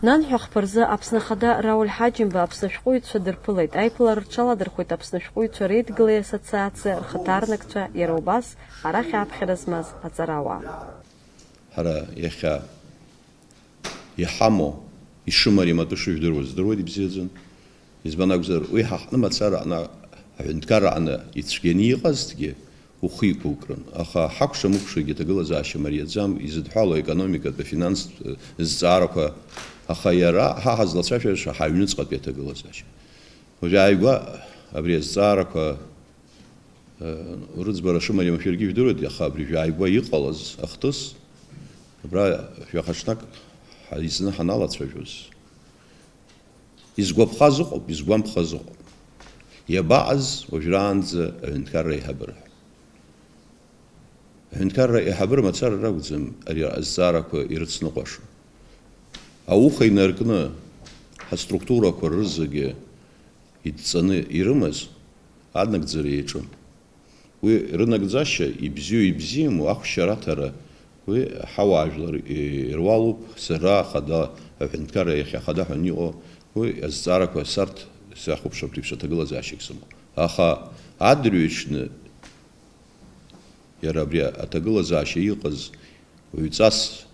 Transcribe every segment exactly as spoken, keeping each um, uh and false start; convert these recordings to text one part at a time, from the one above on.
Нанҳәа хԥа рзы Аԥсны Ахада Рауль Ҳаџьымба Аԥсны ашәҟәыҩҩцәа дырԥылеит. Аиԥылара рҽаладырхәит Аԥсны ашәҟәыҩҩцәа реидгылеи асоциациа рхаҭарнакцәа, иара убас арахь аԥхьара змаз аҵарауаа. Ҳара иахьа иҳамоу, ишымариам атәы шыжәдыруа здыруеит ибзиаӡаны. Избан акәзар, уи ҳа ҳҟны мацара аҟны, аҳәынҭқарра аҟны ицәгьаны иҟазҭгьы, ухы иқәукрын. Аха ҳакәша-мыкәшагьы аҭагылазаашьа мариаӡам, изыдҳәалоу аекономикатә, афинанстә, э, зҵаарақәа. Аха иара ҳа ҳазлацәажәаша ҳаҩныҵҟатәи аҭагылазаашьа. Уажәы ааигәа абри азҵаарақәа, э, рыӡбара шымариам шәаргьы ижәдыруеит, аха абри жәааигәа иҟалаз ахҭыс, абра жәаха ҽнак ҳаизны ҳаналацәажәоз, изгәаԥхаз ыҟоуп, изгәамԥхаз ыҟоуп. Иабаҟаз уажәраанӡа аҳәынҭқарра еиҳабыра? Аҳәынҭқарра еиҳабыра мацара ракәӡам ари азҵаарақәа ирыцныҟәаша. Ауха инаркны ҳаструктурақәа рызегьы идҵаны ирымаз анагӡара иаҿын. Уи рынагӡашьа ибзиоу ибзиаму ахәшьараҭара, уи ҳауаажәлар ируалуп, сара ахада, аҳәынҭқарра иахьа ахада ҳәа аниҟоу, уи азҵаарақәа сарҭ сахәаԥшыртә еиԥш аҭагылазаашьагь сымоуп. Аха адырҩаҽны иара абри аҭагылазаашьа иҟаз уаҩҵас,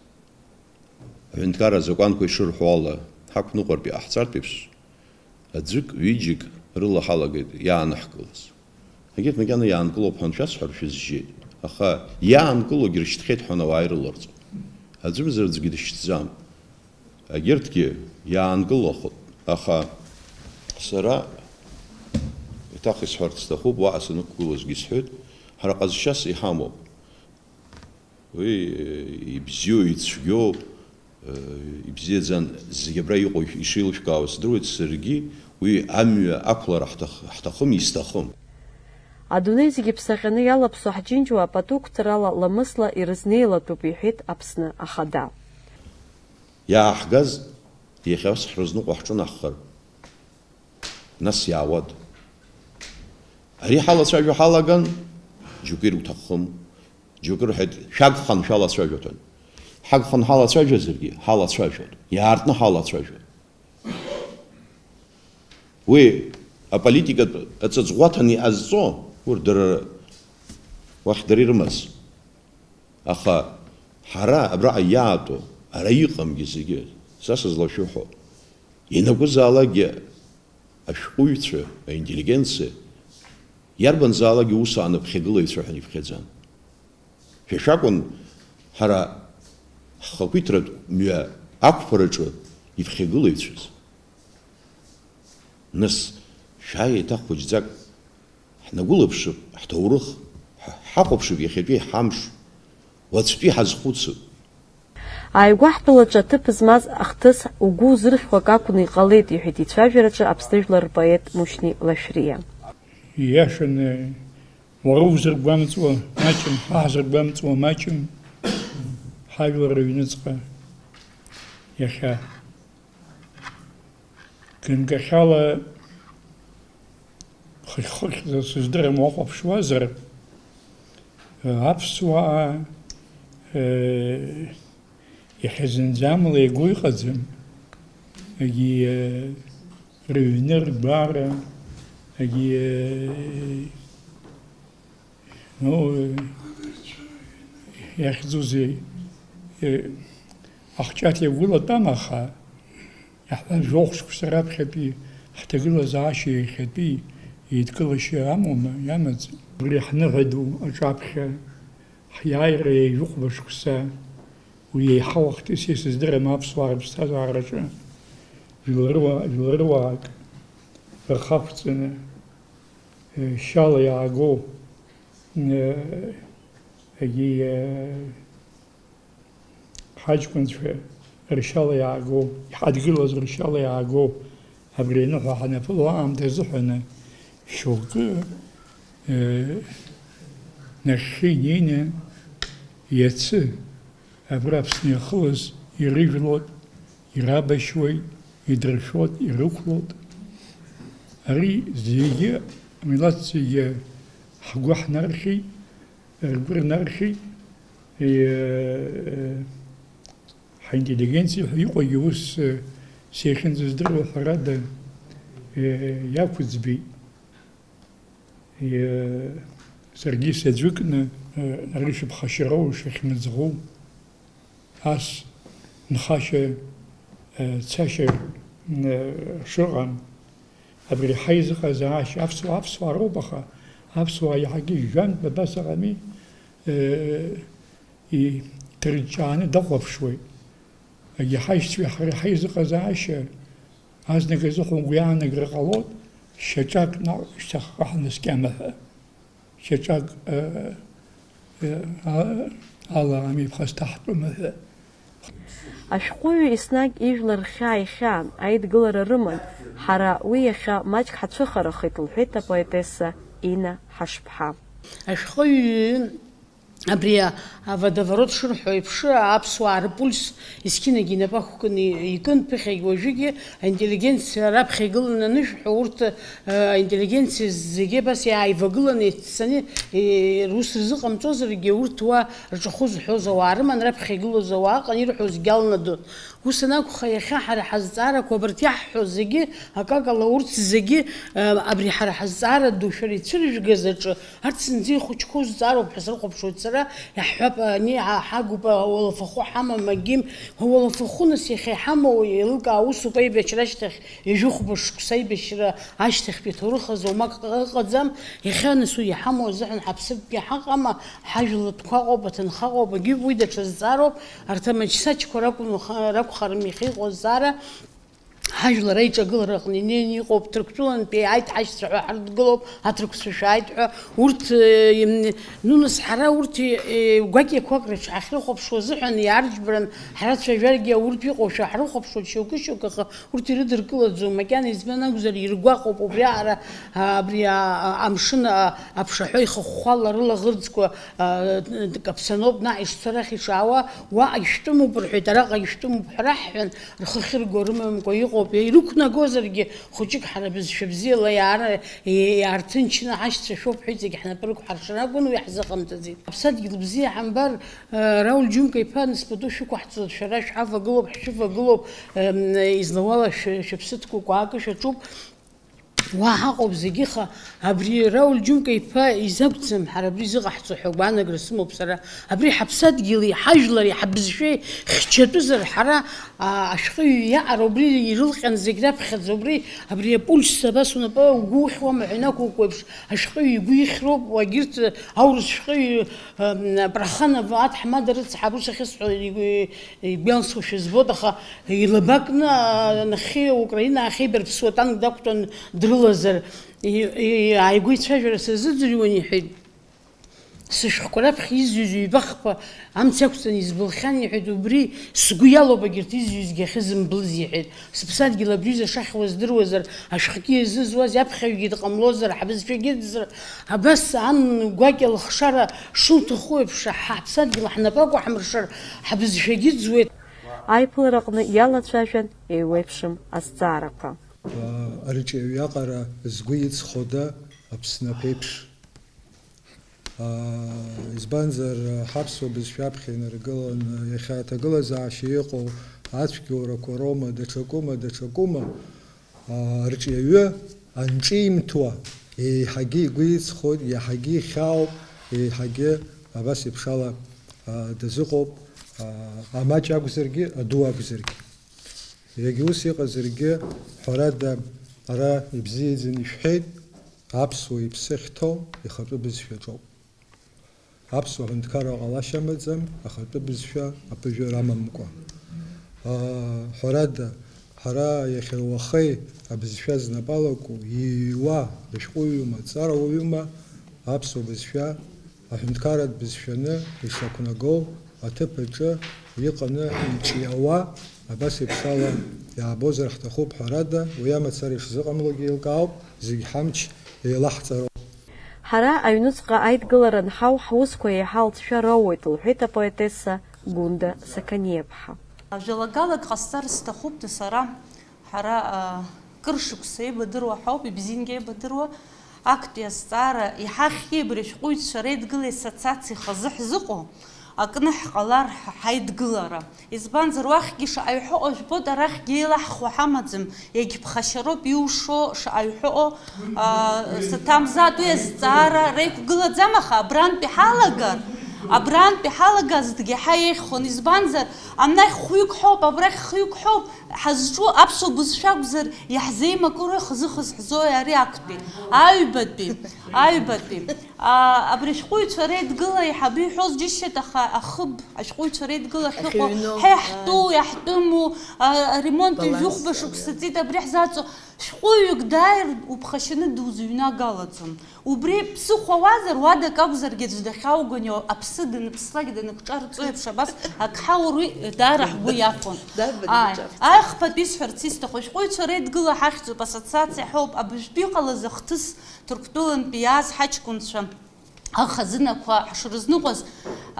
аҳәынҭқарра азакәанқәа ишырҳәо ала, ҳақәныҟәартә иҟаҳҵартә еиԥш, аӡәык, ҩыџьак рыла ҳалагеит иаанаҳкылаз. Егьырҭ макьана иаанкылоуп ҳәа аншәасҳәар, шәызжьеит. Аха иаанкылогьы рышьҭхьеит ҳәа ауаа ирыларҵом. Аӡәымзар аӡәгьы дышьҭӡам. Егьырҭгьы иаанкылахоит. Аха сара еиҭах исҳәарц сҭахуп, уаҟа санықәгылозгьы исҳәеит, ҳара ҟазшьас иҳамоуп. Уи, э, ибзиоу, ицәгьоу, э, ибзиаӡан зегь абра иҟоу ишеилышәкаауа сдыруеит, саргьы уи амҩа ақәлара ҳҭах-, ҳҭахым, исҭахым. Адунеи зегьы ԥсаҟьаны иалаԥсоу ҳџьынџьуаа пату қәҵарала ламысла ирызнеилатәуп, иҳәеит Аԥсны Ахада. Иааҳгаз иахьа ус ҳрызныҟәо ҳҿынаҳхар, нас иаауада? Ари ҳалацәажәо ҳалаган, џьоукы ирҭахым, џьоукы рҳәеит, шәагхан шәалацәажәоит ҳәа. Ҳагхан ҳалацәажәазаргьы, ҳалацәажәоит, иаартны ҳалацәажәоит. Уи аполитикатә аҵыҵӷәаҭан иҟазҵо, урҭ дара уахь дара ирымаз. Аха ҳара абраҟа иаатәо, ара иҟамгьы зегьы, са сызлашәыҳәо, ианакәызаалакгьы ашәҟәыҩҩцәа, аинтеллигенциа, иарбанзаалакгьы ус ааны ԥхьагылаҩцәа ҳәа иԥхьаӡан. Шәа шәакәын ҳара ҳхақәиҭратә мҩа ақәԥараҿы иԥхьагылаҩцәаз. Нас, шәааи еиҭах хәыҷӡак ҳнагәылаԥшып, ҳҭоурых, ҳ-, ҳахәаԥшып иахьатәи ҳамш, уаҵәтәи ҳазхәыцып. Ааигәа ҳтәылаҿы аҭыԥ змаз ахҭыс угәы узырхьуа акакәны иҟалеит, иҳәеит ицәажәараҿы Аԥсны жәлар рпоет Мушьни Лашәриа. Ииашаны, уара узыргәамҵуа маҷым, ҳа ҳзыргәамҵуа маҷым, ҳажәлар рыҩныҵҟа иахьа. Ганкахьала хыхь-хыхьӡа сыздырам, уахәаԥшуазар, аԥсуаа, э, иахьа зынӡа амла иаго иҟаӡам. Егьи, э, рыҩны, ргәара, егьи, э, Ну, э, иахьӡузеи, э, ахҿаҭ иагәылатәам, аха иаҳҳәап, жәохә шықәса раԥхьатәи ҳҭагылазаашьа иахьатәи еидкылашьа амоума, иамаӡам? Убри ҳныҳәа ду аҿаԥхьа ҳиааира ҩажәихәба шықәса, уи еиҳау ахҭыс, сыздырам, аԥсуаа рыԥсҭазаараҿы жәларыуа-, жәларыуаак рхы ақәҵаны, э, шьала иаагоу, э, егьи, э, ҳаҷкәынцәа ршьала иаагоу, иҳадгылаз ршьала иаагоу абри аныҳәа ҳанаԥыло аамҭазы ҳәаны шьоукы, э, нахьхьи инеины иацы абра Аԥсны иахылаз ирыжәлоит, ирабашьуеит, идыршәоит, ирықәлоит. Ари зегьы, амилаҭ зегьы ҳгәы ҳнархьит, ргәы рнархьит, э, ҳинтеллигенциа ҳәа иҟоугьы ус, э, Сахьынӡаздыруа, ҳәарада, э, иақәыӡбеит. Э, саргьы саӡәыкны, э, арышәы ԥхашьароу шахьмыӡӷу, ас нхашьа, э, цашьа, э, шыҟам, абри ҳаизыҟазаашьа аԥсуаа, аԥсуаа роуп, аха аԥсуаа иаҳагьы жәантә абас ыҟами, э, иҭырҷҷааны дахәаԥшуеит. Егьи ҳаишьцәеи ҳареи ҳаизыҟазаашьа азныказ ыҟоуп, уи аанагара ҟалоит, шьаҿак наҟ шьҭахьҟа ҳнаскьама ҳәа, шьаҿак, э, э, а-, ала ами ԥхасҭаҳтәыма ҳәа. Ашәҟәыҩҩы еснагь ижәлар рхьаа ихьаан, аидгылара рыман, ҳара уи иахьа маҷк ҳацәыхарахеит, лҳәеит апоетесса Инна Ҳашԥҳа. Ашәҟәыҩҩы Абри а-, аводоворот шырҳәо еиԥш, аԥсуаа рпульс есқьынагьы инапы ақәкны икын, ԥыхьагь уажәыгьы аинтеллигенциа раԥхьа игыланы анышәҳәо, урҭ, э, аинтеллигенциа зегьы абас иааивагыланы, еиццаны, э, рус рзыҟамҵозаргьы, урҭ уа рҿахәы зҳәоз ауаа рыман, раԥхьа игылоз ауаа ыҟан, ирҳәоз гьалнадон. Ус анакәха, иахьа ҳара ҳазҵаарақәа абарҭ иаҳҳәо зегьы, акакала урҭ зегьы, э, абри ҳара ҳазҵаара ду шәара ицәыржәгаз аҿы, арҭ зынӡа ихәыҷқәоу зҵаароуп ҳәа срыхәаԥшуеит сара, иаҳҳәап, ани ҳа-, ҳагуп, ауалафахәы ҳамам, агьим, ауалафахәы нас иахьа иҳамоу еилылкаа усуп, аибашьра ашьҭахь ҩажәи хәба шықәса аибашьра ашьҭахьтәи аҭоурых азы уамак ыҟаӡам, иахьа нас уи иҳамоу азыҳәан ҳаԥсыртәгьы ҳаҟама, ҳажәлатәқәа ыҟоуп, аҭынха ыҟоуп, агьиуп, уи даҽа зҵаароуп, арҭ амаҷсаҷқәа ракәын уаха-, ракәхарым иахьа иҟоу азҵаара. Ҳажәлар аиҿагылара аҟны инеины иҟоуп, Ҭырқәтәылантәи иааит ҳашьцәа ҳәа ҳарҭгылоуп, аҭырқәцәа шәааит ҳәа, урҭ, э, им, ну, нас ҳара урҭ, э, гәакьақәак рыҽҳахьрыхәаԥшуа азыҳәан иаарџьбаран ҳрацәажәаргьы ауртә иҟоушәа ҳрыхәаԥшуеит шьоукы-шьоукы, аха урҭ ирыдыркылаӡом, макьана избан акәзар иргәаҟуп убри аҟара, а, абри, а, а, амшын, а, аԥшаҳәа ихыхәхәала рылаӷырӡқәа, а, каԥсаноуп, наҟ ишцо арахь ишаауа, уаҟагь шәтәымуп рҳәеит, араҟагь шәтәымуп ҳәа раҳҳәан, рхы ахьырго рымамкәа иҟоуп, ирықәнагозаргьы, хәыҷык ҳара бызшәа бзиала иаара-, иаарҭынчны ҳашьцәа шәоуп ҳәа иҵегь ҳнапы рықәҳаршар акәын, уи ҳзыҟамҵаӡеит. Аԥсадгьыл бзиа ҳамбар, э, Рауль Џьумка-иԥа, нас пату шәықәаҳҵоит, шәара шәҳавагылоуп, ҳшәывагылоуп, эм, излауала шәы-, шәыԥсы ҭкәыкәаакы шәаҿуп. Уа ҳаҟоуп зегьы, аха абри Рауль Џьумка-иԥа изакәӡам ҳара абри зыҟаҳҵо ҳәа гәаанагара сымоуп сара. Абри ҳаԥсадгьыли, ҳажәлари, ҳабызшәеи хьчатәызар, ҳара, а, ашәҟәыҩҩы иаҟара убри ирылҟьан зегь раԥхьаӡа убри, абри апульс абас унапы угәы ухьуама ҳәа инақәукуа еиԥш, ашәҟәыҩҩы игәы ихьроуп, уагьырҭ аурыс шәҟәыҩҩы, ам, Проханов аҭаҳмада рыцҳа, абри сахьысҳәо игәы, Игәалсуашәа збоит, аха илабакны, а, нахьхьи Украина ахьеибарԥсуа танк дақәтәан дрылазар, и, и, ааигәа ицәажәара сазыӡырҩуан, иҳәеит. Сышәҟәқәа раԥхьа изҩыз ҩба-хԥа амца иақәҵаны избылхьан, иҳәеит, убри сгәы иалоуп, егьырҭ изҩызгьы ахьызымблыз, иҳәеит. Сыԥсадгьыл абри ҩыза шахьуа здыруазар, ашәҟәгьы иазызуаз иаԥхьаҩгьы дҟамлозар, ҳбызшәагьы ӡзар, абас ан гәакьа лыхшара шылҭаху еиԥш, ҳаԥсадгьыл ҳнапы акәаҳмыршар, ҳбызшәагьы ӡуеит. Аиԥылараҟны иалацәажәан еиуеиԥшым азҵаарақәа. Арҿиаҩ иаҟара згәы иҵхода Аԥсны аԥеиԥш? Избанзар, ҳаԥсуа бызшәа аԥхьа инаргыланы, иахьа аҭагылазаашьа иҟоу ацәгьоурақәа роума, даҽакума, даҽакума, арҿиаҩы анҿимҭуа, еиҳагьы игәы иҵхоит, иаҳагьы ихьаауп, еиҳагьы абас еиԥшала дазыҟоуп, амаҷ акәзаргьы, аду акәзаргьы. Егьа ус иҟазаргьы, ҳәарада, ара ибзиаӡаны ишәҳәеит, аԥсуа иԥсы ахьҭоу ихатәы бызшәаҿоуп. Аԥсуа ҳәынҭқарра ҟалашьа амаӡам, ахатәы бызшәа аԥыжәара амамкәа. Аа, ҳәарада, ҳара иахьа уахеи абызшәа знапы алаку, ииуа, ашәҟәыҩҩума, ҵарауаҩума, аԥсуа бызшәа аҳәынҭқарратә бызшәаны ишақәнагоу аҭыԥ аҿы иҟаны иҿиауа, абас еиԥшала иаабозар ҳҭахуп, ҳәарада, уи амацара ишзыҟамлогьы еилкаауп, зегь ҳамч еилаҳҵароуп. Ҳара аҩныҵҟа аидгылара анҳау, ҳусқәа еиҳа алҵшәа роуеит, лҳәеит апоетесса Гәында Сақаниаԥҳа. Жәалагалак ҟасҵар сҭахуп сара. Ҳара, а, кыр шықәса еибадыруа ҳауп, ибзиангьы еибадыруа. Актәи азҵаара иҳахьи абри ашәҟәыҩҩцәа реидгылеи ассоциациеи хазы ҳзыҟоу, акны ҳҟалар ҳ-, ҳаидгылара. Избанзар, уахьгьы шаҟаҩ ҳәа ыҟоу жәбоит, арахьгьы еилаҳхуа ҳамаӡам, иагьԥхашьароуп иушо шаҟаҩ ҳәа ыҟоу, аа, саҭамзаатә уи азҵаара реиқәгылаӡам, аха абрантәи ҳалагар, абрантәи ҳалагазҭгьы ҳаиеиххон, избанзар, анахь хәҩык ҳауп, абрахь хҩык ҳауп, ҳазҿу аԥсуа бызшәа акәзар, иаҳзеимакырои хазы-хаз ҳзоуи ари актәи, аҩбатәи, аҩбатәи. А, абри ашәҟәыҩҩцәа реидгыла еиҳабы иҳәоз џьысшьеит, аха ахыб ашәҟәыҩҩцәа реидгыла ахьыҟоу, ахьыҩноу, ҳа иаҳтәу, ааи, иаҳтәыму, а, аремонт баланс, ҩажәихәба шықәса ҵит, абри ҳзаҵо, шәҟәыҩҩык дааир уԥхашьаны дузыҩнагалаӡом. Убри ԥсыхәа уазар, уадак акәзаргьы аӡә дахьаугони, аԥсы даныԥслак, даныкҿарҵо еиԥш, абас ак ҳаур уи даара ҳгәы иахәон. Ааи, ахԥатәи исҳәарц исҭаху, ашәҟәыҩҩцәа реидгыла ҳахьӡуп, ассоциациа ҳауп, абыжәтәы иҟалаз ахҭыс Ҭырқәтәылантәи иааз ҳаҷкәынцәа, ахазынақәа ҳшырызныҟәаз,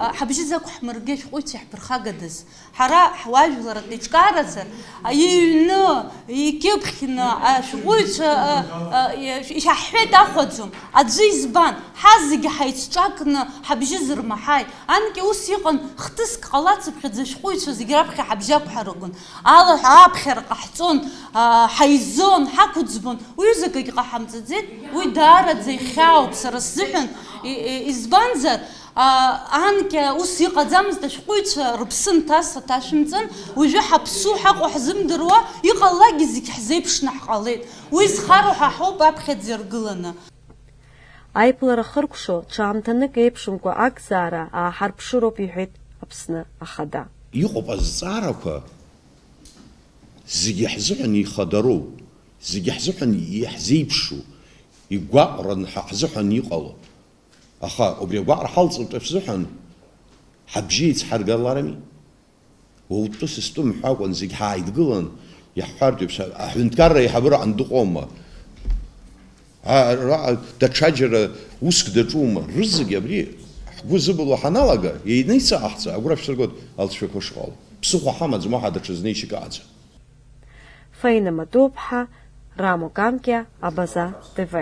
а, ҳабжьы закә ҳмыргеи, ашәҟәыҩҩцәа иаҳԥырхагадаз? Ҳара ҳуаажәларратә еиҿкааразы, а, иҩны, икьыԥхьны, ашәҟәыҩҩцәа, а, а, иаҳҳәеит, ахәаӡом. Аӡәы избан? Ҳазегьы ҳаицҿакны ҳабжьы зырмаҳаи? Анкьа ус иҟан, хҭыск ҟалацыԥхьаӡа ашәҟәыҩҩцәа зегь раԥхьа ҳабжьы ақәҳаракын. Алаҳәа ааԥхьара ҟаҳҵон, аа, ҳаизон, ҳақәӡбон, уҩызак акгьы ҟаҳамҵаӡеит, уи даараӡа ихьаауп сара сзыҳәан, и-, и-, избанзар, аа, анкьа ус иҟаӡамызт, ашәҟәыҩҩцәа рыԥсы нҭаз саҭашәымҵан, уажәы ҳаԥсу ҳаҟоу ҳзымдыруа, иҟалалакгьы зегь ҳзеиԥшны ҳҟалеит, уи зхароу ҳа ҳауп аԥхьаӡа иргыланы. Аиԥылара хыркәшо, ҽаамҭанык еиԥшымкәа акзаара ааҳарԥшыроуп, иҳәеит Аԥсны Ахада. Иҟоуп азҵаарақәа зегьы ҳзыҳәан ихадароу, зегьы ҳзыҳәан иаҳзеиԥшу, игәаҟран ҳа ҳзыҳәан иҟало. Аха убри агәаҟра ҳалҵыртә шәзыҳәан ҳабжьы еицҳаргаларами? Уаутәы сыстәым ҳәа акәын, зегь ҳааидгылан, иаҳҳәартә еиԥш, аҳәынҭқарра аиҳабыраҟны дыҟоума? Араҟа даҽаџьара уск даҿума? Рызегь абри ҳгәы зыбылуа ҳаналага, еиниҵаҟаҳҵа, агәра шәсыргоит алҵшәақәа шыҟало. Ԥсыхәа ҳамаӡам уаҳа даҽазны ишьакаҟаӡа. Фаина Матуԥҳа, Рамо Камкиа, Абаза Т В.